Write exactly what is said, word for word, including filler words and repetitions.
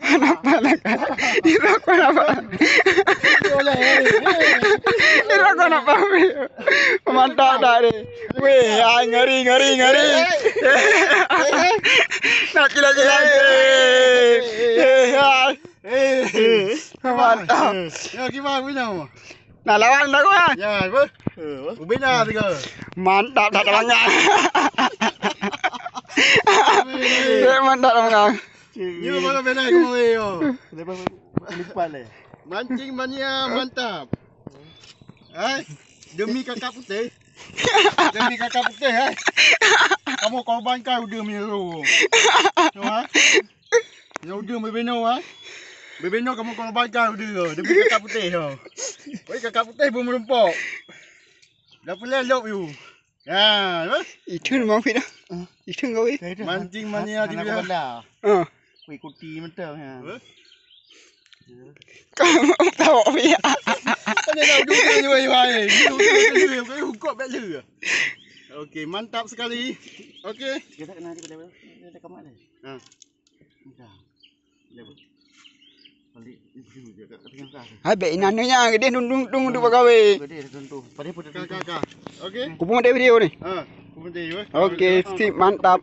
Kenapa nak? Di rokok apa? Di rokok apa? Mantap dah ni. Weh, ai, ngeri, ngeri, ngeri. Nak cilak-cilak. Eh, ai. Mantap. Ya, gimana punya? Nah, lawan dah gua. Ya, apa? Ubina tiga. Mantap dah, Bang. Mantap dah, Bang. Yo, mana bela kamu, yo? Lepas lupa leh. Mancing mania mantap. Hai, demi kakak putih. Demi kakak putih, hai. Kamu korbankan udah miru. Cuma, ya udah bebeno, hai. Bebeno kamu korbankan udah demi kakak putih, yo. Woi, kakak putih belum merumpok. Dah pula love you. Ya, apa? Itu memang fit dah. Itu kau, eh. Mancing mania di dia. Ah. Kui kuti mentang ya. Apa? Kamu tahu ya. Tanya dah duduk ni, wai, wai. Duduk, duduk, duduk. Kau hukuk bek lu. Okey, mantap sekali. Okey. Kita kena di pada. Kita kamat ni. Ha. Hai, bèk inan nyoe nyan, geudeh dung, dung, dung, dung pagawe. Ka, ka, ka. Okey. Kupeumeu'en deh video ni. Ha, kupeumeu'en deh, eh. Okey, sip, mantap.